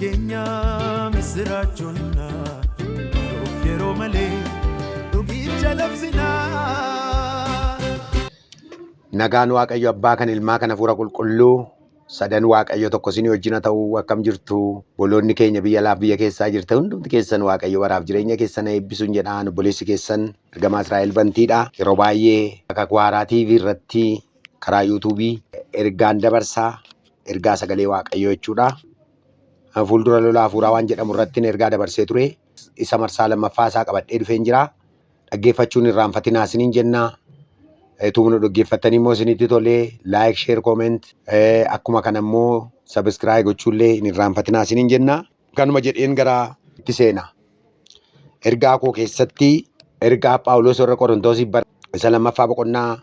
Keenya misiraachoonna yeroof yeroo malee dhugicha labsinaa. Nagaan Waaqayyo Abbaa kan Ilmaa kan Hafuura Qulqulluu sadan Waaqayyo tokko isinii wajjin haa ta'u. Akkam jirtu? Obboloonni keenya biyya alaaf biyya keessaa jirtan hundumti keessan Waaqayyo baraaf jireenya keessan haa eebbisuun jedhaan. Obboleessi keessan ergamaa Israa'el Bantiidha. Yeroo baay'ee Kakuu Haaraa TV irratti karaa yuutuubii ergaan dabarsaa, ergaa sagalee Waaqayyoo jechuudha. Fuuldura lola hafuuraa waan jedhamu irratti ergaa dabarsee ture. Isa marsaa lammaffaa isaa qabadhee dhufeen jira. Dhaggeeffachuun irraanfatinaa isiniin jenna. Utuu nu dhaggeeffattanii immoo isinitti tolee, like, share, comment, akkuma kana immoo subscribe gochuullee hin irraanfatinaa isiniin jenna. Kanuma jedheen gara itti seena. Ergaa koo keessatti ergaa Phaawulos warra Qorontoosiif isa lammaffaa boqonnaa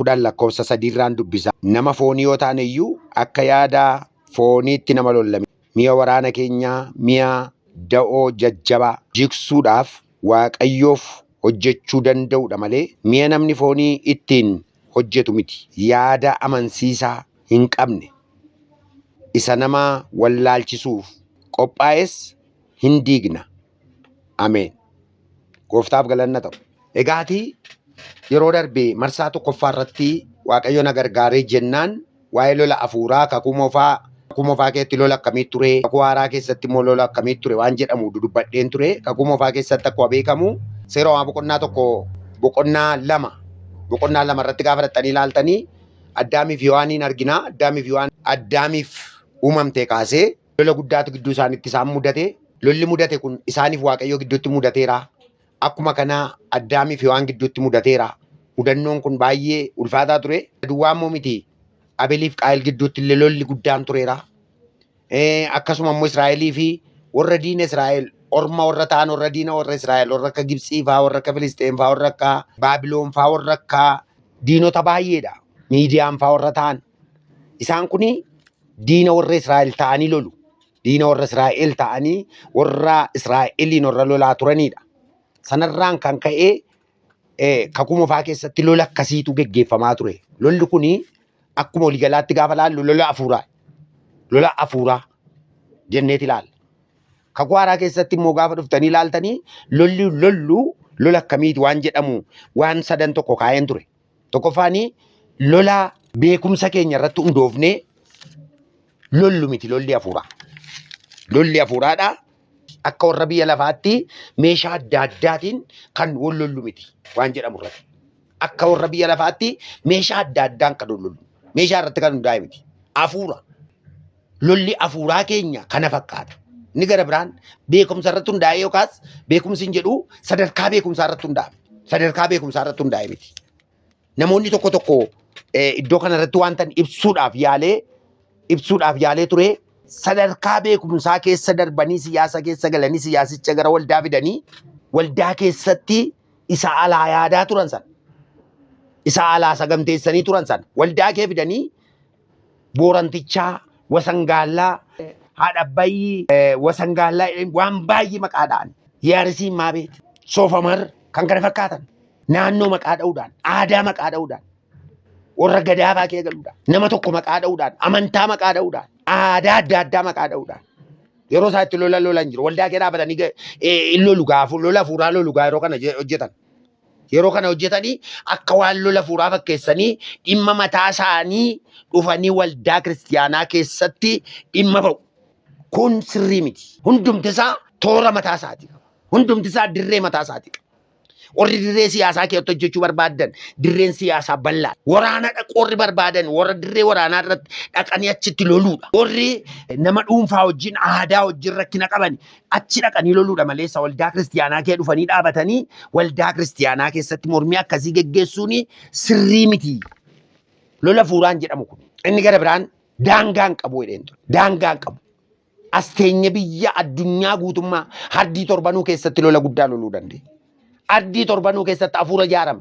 10 lakkoofsa 3 irraan dubbisa. Nama foonii yoo taane iyyuu akka yaada fooniitti nama lolla. Mi'a waraana keenyaa mi'a da'oo jajjabaa jigsuudhaaf Waaqayyoof hojjechuu danda'udha malee mi'a namni foonii ittiin hojjetu miti. Yaada amansiisaa hin qabne isa nama wallaalchisuuf qophaa'es hin diigna. Ameen. Gooftaaf galanna ta'u. Egaatii yeroo darbe marsaa tokkoffaa irratti Waaqayyo na gargaaree jennaan waa'ee lola afuuraa kakuu moofaa, kakuu moofaa keessatti lola akkamii ture, kakuu haaraa keessatti immoo lola akkamii ture waan jedhamu dudubbadheen ture. Kakuu moofaa keessatti akkuma beekamu seera uumamaa boqonnaa 1, boqonnaa 2, boqonnaa 2 irratti gaafa dhaqxanii ilaaltanii Addaamiif Yohaaniin argina. Addaamiif Yohaan Addaamiif uumamtee kaasee lola guddaatu gidduu isaanitti isaan mudate. Lolli mudate kun isaaniif Waaqayyoo gidduutti mudateera. Akkuma kana Addaamii fi Hewaan gidduutti mudateera. Mudannoon kun baay'ee ulfaataa ture. Duwwaa immoo miti. Abeliif Qaayil gidduutti illee lolli guddaan tureera. Akkasuma immoo Israa'elii fi warra diina Israa'el orma warra ta'an, warra diina warra Israa'el, warra akka Gibtsii fa'aa, warra akka Filisxeem fa'aa, warra akka Baabiloon fa'aa, warra akka diinota baay'eedha. Miidiyaan fa'aa warra ta'an. Isaan kun diina warra Israa'el ta'anii lolu. Diina warra Israa'el ta'anii warra Israa'eliin warra lolaa turanidha. Sanarraan kan ka'e kakuu moofaa keessatti lola akkasiitu geggeeffamaa ture. Lolli kun akkuma waliigalaatti gaafa laallu lola hafuuraa. Lola hafuuraa jenneeti ilaalla. Kakuu haaraa keessatti immoo gaafa dhuftanii ilaaltanii lolli lollu lola akkamiiti waan jedhamu waan sadan tokko kaa'een ture. Tokkoffaan lola beekumsa keenya irratti hundoofnee lollu miti lolli hafuuraa. Lolli hafuuraadha. Akka warra biyya lafaatti meeshaa adda addaatiin kan wal lollu miti waan jedhamu irratti. Akka warra biyya lafaatti meeshaa adda addaan kan wal lollu. Meeshaa irratti kan hundaa'e miti. Hafuura. Lolli hafuuraa keenya kana fakkaata. Inni gara biraan beekumsa irratti hundaa'ee yookaas beekumsi hin jedhu sadarkaa beekumsaa irratti hundaa'e. Sadarkaa beekumsaa irratti hundaa'e miti. Namoonni tokko tokko iddoo kana irratti wanta ibsuudhaaf yaalee ture, sadarkaa beekumsaa keessa darbanii siyaasa keessa galanii siyaasicha gara waldaa fidanii waldaa keessatti isa alaa yaadaa turan sana, isa alaa saganteessanii turan sana waldaa kee fidanii Boorantichaa, Wasangaallaa, haadha Abbayyi, Wasangaallaa waan baay'ee maqaa dha'an. Yaarisiin Maabeet, Soofamar kan kana fakkaatan naannoo maqaa dha'uudhaan, aadaa maqaa dha'uudhaan, warra gadaafaa kee galuudhaan, nama tokko maqaa dha'uudhaan, amantaa maqaa dha'uudhaan, aadaa adda addaa maqaa dha'uudhaan. Yeroo isaa itti lola lolan jiru. Waldaa kee dhaabatanii hin lolu gaafu, lola hafuuraa lolu gaa yeroo kana hojjetan. Yeroo kana hojjetanii akka waan lola hafuuraa fakkeessanii dhimma mataa isaanii dhufanii waldaa kiristiyaanaa keessatti dhimma ba'u. Kun sirrii miti. Hundumti isaa toora mataa isaatii qaba. Hundumti isaa dirree mataa isaatii qaba. Warri dirree siyaasaa keessatti hojjechuu barbaadan dirreen siyaasaa bal'aa. Waraana dhaqu warri barbaadan warra dirree waraanaa irratti dhaqanii achitti loluudha. Warri nama dhuunfaa wajjin aadaa wajjin rakkina qaban achi dhaqanii loluudha malee isa waldaa kiristiyaanaa kee dhufanii dhaabatanii waldaa kiristiyaanaa keessatti mormii akkasii geggeessuun sirrii miti. Lola hafuuraan jedhamu kun. Inni gara biraan daangaa hin qabu jedheen ture. Daangaa hin qabu. As teenye biyya addunyaa guutummaa ardii torbanuu keessatti lola guddaa loluu dandeenya. Ardii torbanuu keessatti hafuura ijaarame.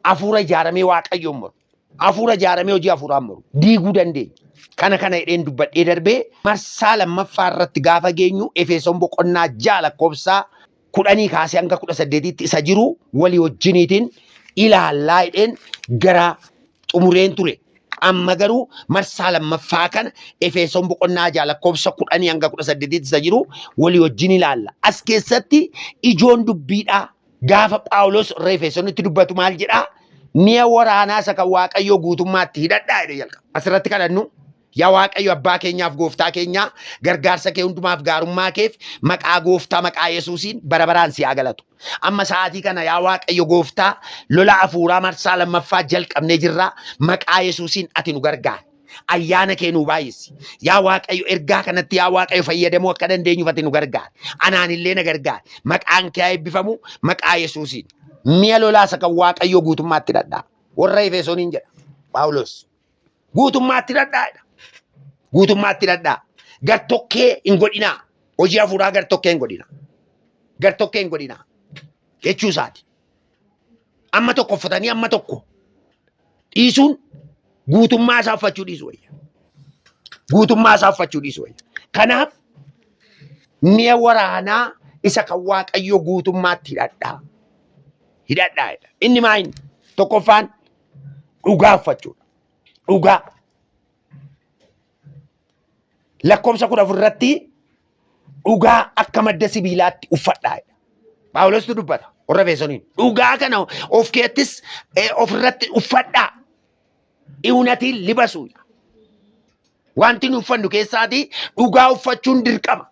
Hafuura ijaaramee Waaqayyoon mormu. Hafuura ijaaramee hojii hafuuraan mormu. Diiguu dandeenya. Kana kana jedheen dubbadhee darbee marsaa lammaffaa irratti gaafa geenyu Efesoon boqonnaa 6 lakkoofsa 10 kaasee hanga 18tti isa jiru walii wajjiniitiin ilaallaa jedheen gara xumureen ture. Amma garuu marsaa lammaffaa kana Efesoon boqonnaa 6 lakkoofsa 10 hanga 18 isa jiru walii wajjin ilaalla. As keessatti ijoon dubbiidhaa gaafa Phaawulos warra Efesoonitti dubbatu maal jedhaa? Mi'a waraanaa isa kan Waaqayyoo guutummaatti hidhadhaa jedhee jalqaba. Asirratti kadhannu yaa Waaqayyo abbaa keenyaaf gooftaa keenyaa gargaarsa kee hundumaaf gaarummaa keef maqaa gooftaa maqaa Yesuusiin bara baraan si haa galatu. Amma sa'aatii kana yaa Waaqayyo gooftaa lola hafuuraa marsaa lammaffaa jalqabnee jirra. Maqaa Yesuusiin ati nu gargaari. Ayyaana kee nuu baay'isi. Yaa Waaqayyo ergaa kanatti yaa Waaqayyo fayyadamuu akka dandeenyuuf ati nu gargaari. Anaan illee na gargaari. Maqaan kee haa eebbifamu maqaa Yesuusiin. Mi'a lolaa isa kan Waaqayyoo guutummaatti hidhadhaa. Warra Efesooniin jedha Phaawulos. Guutummaatti hidhadhaa jedha. Guutummaatti hidhadhaa. Gartokkee hin godhinaa. Hojii hafuuraa gartokkee hin godhinaa. Gartokkee hin godhinaa. Jechuu isaati. Amma tokko uffatanii amma tokko dhiisuun guutummaa isaa uffachuu dhiisuu wayya. Guutummaa isaa uffachuu dhiisuu wayya. Kanaaf mi'a waraanaa isa kan Waaqayyoo guutummaatti hidhadhaa. Hidhadhaa jedha. Inni maa inni? Tokkoffaan dhugaa uffachuudha. Dhugaa. Lakkoofsa 14 irratti dhugaa akka madda sibiilaatti uffadhaa jedha. Phaawulostu dubbata warra Efesooniin. Dhugaa kana of keettis ofirratti uffadhaa. Iwunatiin libasu. Wanti nu uffannu keessaatii dhugaa uffachuun dirqama.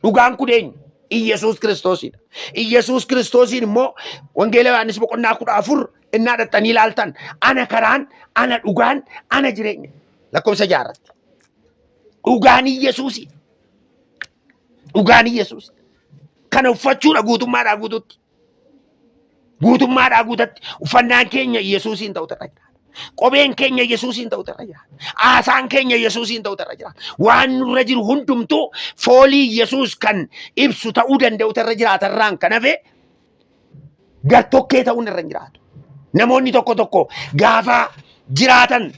Dhugaan kun eenyu? Iyyasuus Kiristoosidha. Iyyasuus Kiristoosiin immoo Wangeela Yohaannis boqonnaa 14 innaa dhaxxanii ilaaltan ana karaan, ana dhugaan, ana jireenya. Lakkoofsa jaarratti. Dhugaan Iyyasuusidha. Dhugaan Iyyasuus. Kana uffachuudha guutummaadhaa guututti. Guutummaadhaa guutatti uffannaan keenya Yesuusiin ta'utu irra jira. Kopheen keenya Yesuusiin ta'utu irra jira. Haasaan keenya Yesuusiin ta'utu irra jira. Waan nurra jiru hundumtuu foolii Yesuus kan ibsu ta'uu danda'utu irra jiraata irraan kan hafe gartokkee ta'uun irra hin jiraatu. Namoonni tokko tokko gaafa jiraatan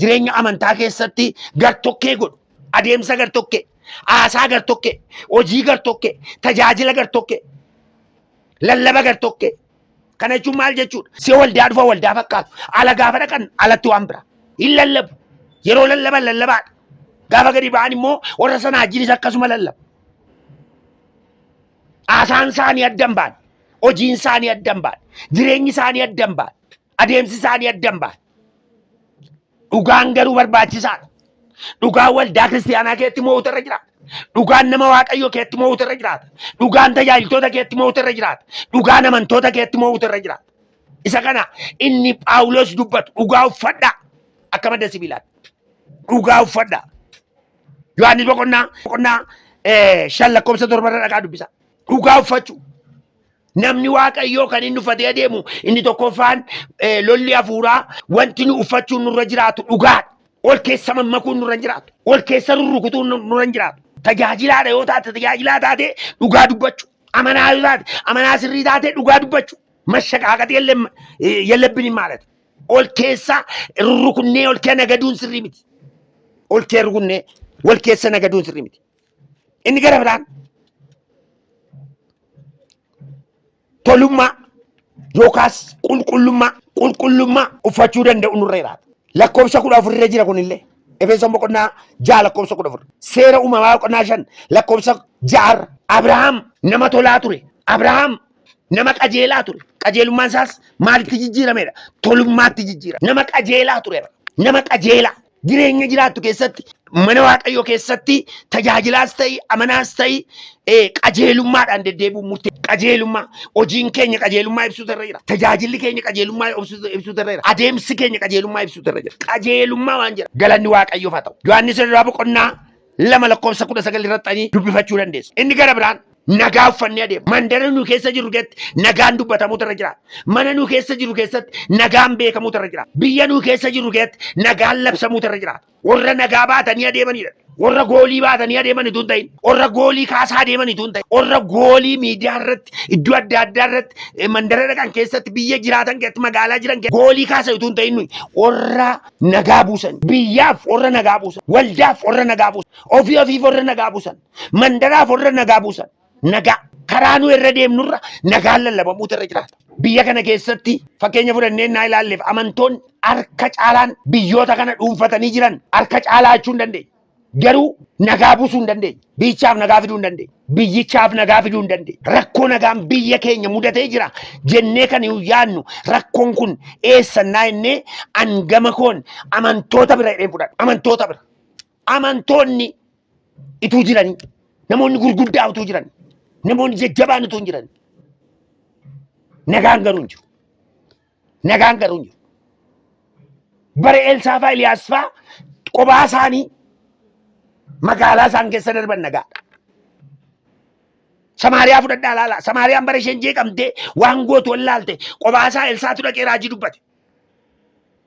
jireenya amantaa keessatti gartokkee godhu. Adeemsa gartokkee, haasaa gartokkee, hojii gartokkee, tajaajila gartokkee, lallaba gartokkee. Kana jechuun maal jechuudha? Si waldaa dhufa waldaa fakkaatu. Ala gaafa dhaqan alatti waan bira. Hin lallabu. Yeroo lallaban lallabaadha. Gaafa gadi ba'an immoo warra sana wajjinis akkasuma lallabu. Haasaan isaanii adda hin baane. Hojiin isaanii adda hin baane. Jireenyi isaanii adda hin baane. Adeemsi isaanii adda hin baane. Dhugaan garuu barbaachisaadha. Dhugaan waldaa kiristiyaanaa keetti mo'utu irra jiraata. Dhugaan nama waaqayyoo keetti mo'utu irra jiraata. Dhugaan tajaajiltoota keetti mo'utu irra jiraata. Dhugaan amantoota keetti mo'utu irra jiraata. Isa kana inni Phaawulos dubbatu dhugaa uffadhaa akka madda sibiilaatti. Dhugaa uffadhaa. Yohaannis boqonnaa 5 lakkoofsa 7 irra dhaqaa dubbisa. Dhugaa uffachuu. Namni Waaqayyoo kan inni uffatee adeemu inni tokkoffaan lolli hafuuraa wanti nu uffachuun nurra jiraatu dhugaadha. Ol keessa mammakuun nurra hin jiraatu. Ol keessa rurrukutuun nurra hin jiraatu. Tajaajilaadha yoo taate tajaajilaa taate dhugaa dubbachuu. Amanaa yoo taate amanaa sirrii taate dhugaa dubbachuu. Mashaqaaqati yellebbin maalati. Ol keessa rurrukunnee ol kee nagaduun sirrii miti. Ol kee rukunnee wal keessa nagaduun sirrii miti. Inni gara biraan tolummaa yookaas qulqullummaa uffachuu danda'u nurra jiraata. Lakkoofsa 14 irra jira kunillee. Efesoon boqonnaa 6 lakkoofsa 14. Seera uumamaa boqonnaa 5 lakkoofsa 6 Abrahaam nama tolaa ture. Abrahaam nama qajeelaa ture. Qajeelummaan isaas maalitti jijjiiramedha? Tolummaatti jijjiirame. Nama qajeelaa ture. Nama qajeelaa. Jireenya jiraattu keessatti mana Waaqayyoo keessatti tajaajilaas ta'i amanaas ta'i qajeelummaadhaan deddeebi'uun murtee qajeelummaa hojiin keenya qajeelummaa ibsuutu irra jira. Tajaajilli keenya qajeelummaa ibsuutu irra jira. Adeemsi keenya qajeelummaa ibsuutu irra jira. Qajeelummaa waan jedha. Galanni Waaqayyoof haa ta'u. Yohaannis irraa boqonnaa 2 lakkoofsa 19 irratti dubbifachuu dandeessu. Inni gara biraan nagaa uffannee adeemu. Mandara nu keessa jirru keessatti nagaan dubbatamuutu irra jira. Mana nu keessa jirru keessatti nagaan beekamuutu irra jira. Biyya nu keessa jirru keessatti nagaan labsamuutu irra jira. Warra nagaa baatanii adeemanidha. Warra goolii baatanii adeeman utuu hin ta'in, warra goolii kaasaa adeeman utuu hin ta'in, warra goolii miidiyaa irratti, iddoo adda addaa irratti, mandara dhaqan keessatti, biyya jiraatan keessatti, magaalaa jiran keessatti goolii kaasan utuu hin ta'in nuyi warra nagaa buusan, biyyaaf warra nagaa buusan, waldaaf warra nagaa buusan, ofii ofiif warra nagaa buusan, mandaraaf warra nagaa buusan, nagaa karaa Karaa nu irra deemnurra nagaan lallabamuutu irra jiraata. Biyya kana keessatti fakkeenya fudhannee naa ilaalleef amantoonni harka caalaan biyyoota kana dhuunfatanii jiran harka caalaa jechuu hin dandeenya. Garuu nagaa buusuu hin dandeenye. Biyyichaaf nagaa fiduu hin dandeenye. Biyyichaaf nagaa fiduu hin dandeenye. Rakkoo nagaan biyya keenya mudatee jira jennee kan hin yaadnu rakkoon kun eessannaa jennee angama koon amantoota bira jedheen fudhadha. Amantoota bira. Amantoonni ituu jiranii namoonni gurguddaa utuu jiranii namoonni jajjabaan utuu hin jiranii nagaan garuu hin jiru. Nagaan garuu hin jiru. Bara Eelsaa fa'aa Eliyaas fa'aa qophaa isaanii magaalaa isaan keessa darban nagaadha. Samaariyaa fudhadhaa ilaalaa. Samaariyaan bara isheen jeeqamtee waan gootu wallaalte qophaa isaa Elsaatu dhaqee raajii dubbate.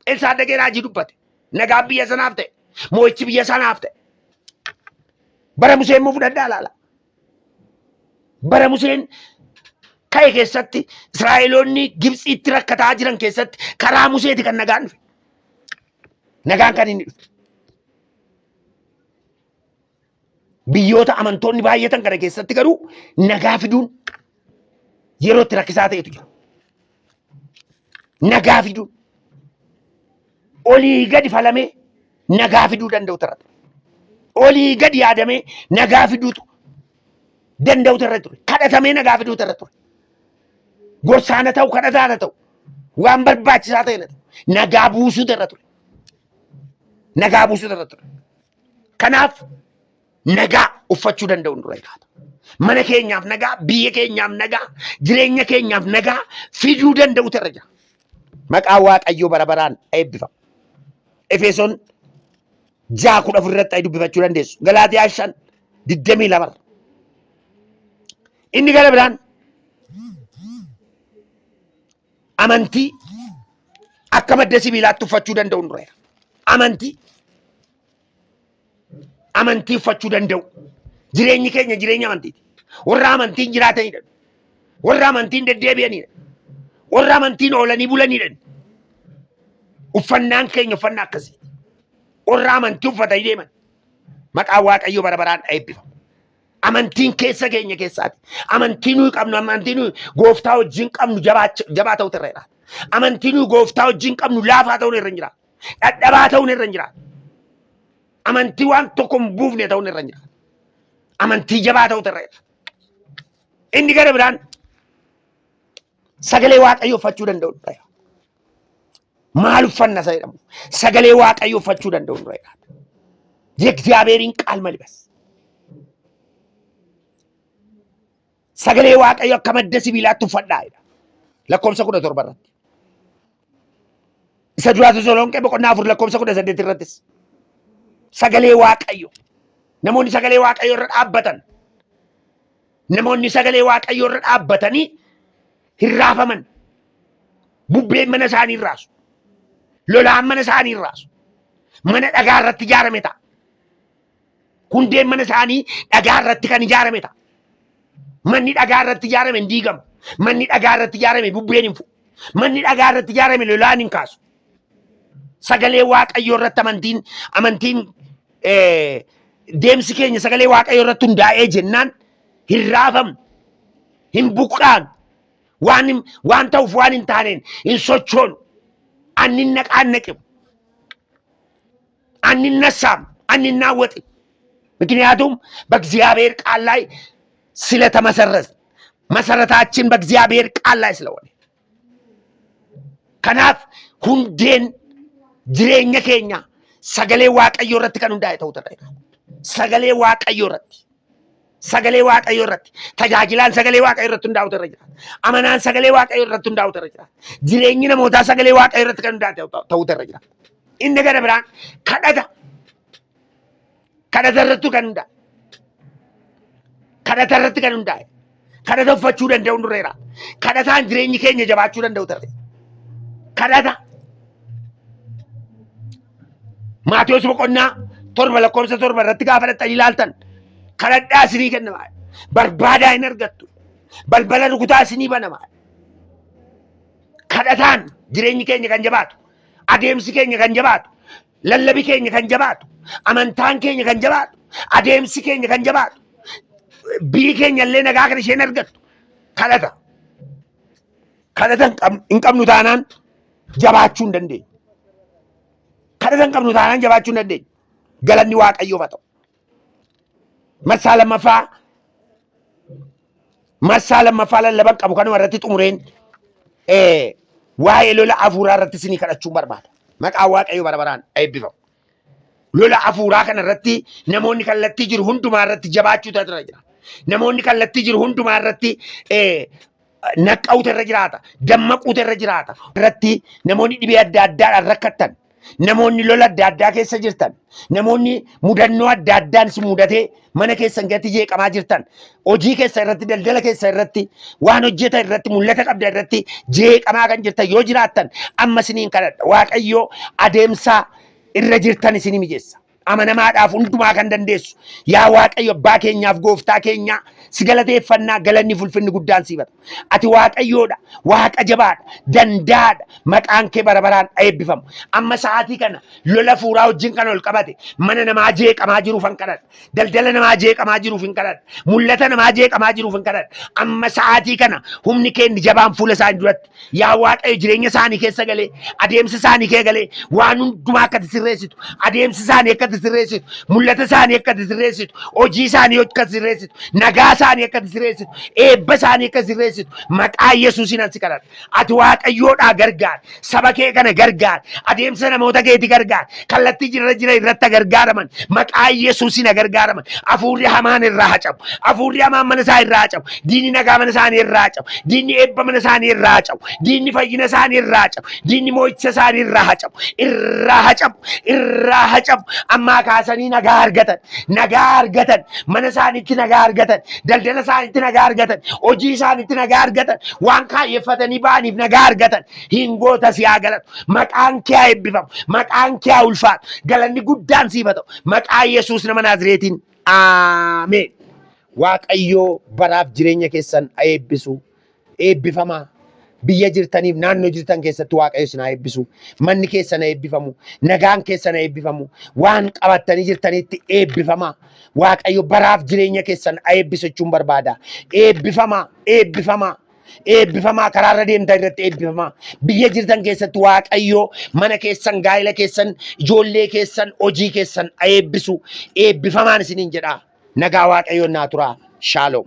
Elsaan dhaqee raajii dubbate. Nagaan biyya sanaaf ta'e. Moo'ichi biyya sanaaf ta'e. Bara Musee immoo fudhadhaa ilaalaa. Bara Museen ka'e keessatti Israa'eloonni Gibxiitti rakkataa jiran keessatti karaa Museeti kan nagaan dhufe. Nagaan kan inni dhufe. Biyyoota amantoonni baay'atan kana keessatti garuu nagaa fiduun yeroo itti rakkisaa ta'etu jira. Nagaa fiduun olii gadi falamee nagaa fiduu danda'u irra ture. Olii gadi yaadamee nagaa fiduutu danda'u irra ture. Kadhatamee nagaa fiduutu irra ture. Gorsaan haa ta'u kadhataan haa ta'u waan barbaachisaa ta'e haa ta'u nagaa buusuutu irra ture. Nagaa buusuutu irra ture. Kanaaf nagaa uffachuu danda'u dura jiraata. Mana keenyaaf nagaa, biyya keenyaaf nagaa, jireenya keenyaaf nagaa fiduu danda'utu irra jira. Maqaa Waaqayyoo bara baraan eebbifama. Efesoon 6:14 irratti dubbifachuu dandeessu. Galaatiyaa 5:22. Inni gara biraan amantii akka madda sibiilaatti uffachuu danda'u dura jira. Amantii amantii uffachuu danda'u. Jireenyi keenya jireenya amantiiti. Warra amantiin jiraatanidha. Warra amantiin deddeebi'anidha. Warra amantiin oolanii bulanidha. Uffannaan keenya uffannaa akkasii. Warra amantii uffatanii deeman. Maqaan Waaqayyoo bara baraan eebbifamu. Amantiin keessa keenya keessaati. Amantii nuyi qabnu, amantii nuyi gooftaa wajjin qabnu jabaa ta'utu irra jiraata. Amantii nuyi gooftaa wajjin qabnu laafaa ta'uun irra hin jiraatu. Dhadhabaa ta'uun irra hin jiraatu. Amantii waan tokko hin buufne ta'uun irra hin jiraatu. Amantii jabaa ta'utu irra jiraata. Inni gara biraan sagalee Waaqayyoo uffachuu danda'u irra jiraata. Maal uffanna isa jedhamu? Sagalee Waaqayyoo uffachuu danda'u irra jiraata. የእግዚአብሔርን ቃል መልበስ sagalee Waaqayyo akka madda sibiilaatti uffadhaa jedha. Lakkoofsa 17 irratti. Isa duraa Tasalonqee boqonnaa 4 lakkoofsa 18 irrattis. Sagalee Waaqayyo. Namoonni sagalee Waaqayyo irra dhaabbatan. Namoonni sagalee Waaqayyo irra dhaabbatanii hin raafaman. Bubbeen mana isaanii hin raasu. Lolaan mana isaanii hin raasu. Mana dhagaa irratti ijaarame ta'a. Hundeen mana isaanii dhagaa irratti kan ijaarame ta'a. Manni dhagaa irratti ijaarame hin diigamu. Manni dhagaa irratti ijaarame bubbeen hin fu'u. Manni dhagaa irratti ijaarame lolaan hin kaasu. Sagalee Waaqayyoo irratti amantiin deemsi keenya sagalee Waaqayyoo irratti hundaa'ee jennaan hin raafamu, hin buqqaanu, waan ta'uuf waan hin taaneen hin sochoonu, አንነቃነቅም፣ አንነሳም፣ አንናወጥም። ምክንያቱም በእግዚአብሔር ቃል ላይ ስለተመሰረት መሰረታችን በእግዚአብሔር ቃል ላይ ስለሆነ kanaaf hundeen jireenya keenya sagalee Waaqayyoo irratti kan hundaa'e ta'uu irra jira. Sagalee Waaqayyoo irratti. Sagalee Waaqayyoo irratti. Tajaajilaan sagalee Waaqayyoo irratti hundaa'u irra jira. Amanaan sagalee Waaqayyoo irratti hundaa'u irra jira. Jireenyi namootaa sagalee Waaqayyoo irratti kan hundaa'e ta'uu irra jira. Inni gara biraan kadhata. Kadhata irratti kan hundaa'e. Kadhata irratti kan hundaa'e. Kadhata uffachuu danda'u nurra jira. Kadhataan jireenyi keenya jabaachuu danda'u irra jira. Kadhata. Maatiyos boqonnaa 7 lakkoofsa 7 irratti gaafa dhaqxanii ilaaltan kadhadhaa isinii kennama. Barbaadaa hin argattu. Balbala rukutaa isinii banama. Kadhataan jireenyi keenya kan jabaatu, adeemsi keenya kan jabaatu, lallabi keenya kan jabaatu, amantaan keenya kan jabaatu, adeemsi keenya kan jabaatu, biyyi keenya illee nagaa kan isheen argattu, Kadhata. Kadhata hin qabnu taanaan jabaachuu hin dandeenyu. Kadhata hin qabnu taanaan jabaachuu hin dandeenyu. Galanni Waaqayyoof haa ta'u. Marsaa lammaffaa marsaa lammaffaa lallaban qabu kanuma irratti xumureen waa'ee lola hafuuraa irratti isinii kadhachuun barbaada. Maqaan Waaqayyoo bara baraan eebbifamu. Lola hafuuraa kana irratti namoonni kallattii jiru hundumaa irratti jabaachuutu irra jira. Namoonni kallattii jiru hundumaa irratti naqqa'uutu irra jiraata. Dammaquutu irra jiraata. Irratti namoonni dhibee adda addaadhaan rakkattan, namoonni lola adda addaa keessa jirtan, namoonni mudannoo adda addaan si mudatee mana keessan keessatti jeeqamaa jirtan, hojii keessa irratti, daldala keessa irratti, waan hojjetan irratti, mul'ata qabda irratti jeeqamaa kan jirtan yoo jiraattan amma isiniin kadhadha. Waaqayyo adeemsa irra jirtan isinii mijeessa. Amanamaadhaaf hundumaa kan dandeessu. Yaa Waaqayyo abbaa keenyaaf gooftaa keenyaa si galateeffannaa galanni fulfinni guddaan siif haa ta'u. Ati Waaqayyoodha, Waaqa jabaadha, danda'aadha. Maqaan kee bara baraan eebbifamu. Amma sa'aatii kana lola fuuraa wajjin kan ol qabate mana namaa jeeqamaa jiruuf hin kadhadha. Daldala namaa jeeqamaa jiruuf hin kadhadha. Mul'ata namaa jeeqamaa jiruuf hin kadhadha. Amma sa'aatii kana humni kee inni jabaan fuula isaanii duratti yaa Waaqayyo jireenya isaanii keessa galee adeemsa isaanii kee galee waan hundumaa akka ati sirreessitu adeemsa isaanii akka ati sirreessitu mul'ata isaanii akka ati sirreessitu hojii isaanii akka ati sirreessitu nagaa isaanii akka ati sirreessitu eebba isaanii akka sirreessitu maqaa Yesuusiin an si kadhadha. Ati Waaqayyoodhaa gargaar saba kee kana gargaar adeemsa namoota keeti gargaar kallattii jirra jira irratti gargaaraman maqaa Yesuusiin gargaaraman hafuurri hamaan irraa haa cabu hafuurri hamaan mana isaa irraa haa cabu diinni nagaa mana isaanii irraa haa cabu diinni eebba mana isaanii irraa haa cabu diinni fayyina isaanii irraa haa cabu diinni moo'icha isaanii irraa haa cabu irraa haa cabu irraa haa cabu ammaa kaasanii nagaa argatan nagaa argatan mana isaaniitti nagaa argatan daldala isaaniitti nagaa argatan hojii isaaniitti nagaa argatan waan kaayyeffatanii ba'aniif nagaa argatan hin goota si haa galatu maqaan kee haa eebbifamu maqaan kee haa ulfaatu galanni guddaan siif haa ta'u maqaa Yesuus nama Naazreetiin aameen. Waaqayyoo baraaf jireenya keessan haa eebbisu eebbifamaa. Biyya jirtaniif naannoo jirtan keessatti Waaqayyo isin haa eebbisu. Manni keessan haa eebbifamu. Nagaan keessan haa eebbifamu. Waan qabattanii jirtanitti eebbifamaa. Waaqayyo baraaf jireenya keessan haa eebbisu jechuun barbaada. Eebbifamaa, eebbifamaa. Eebbifamaa karaarra deemtan irratti eebbifamaa. Biyya jirtan keessatti Waaqayyo mana keessan, gaa'ela keessan, ijoollee keessan, hojii keessan haa eebbisu. Eebbifamaan isiniin jedha. Nagaa Waaqayyoon naa turaa. Shaaloom.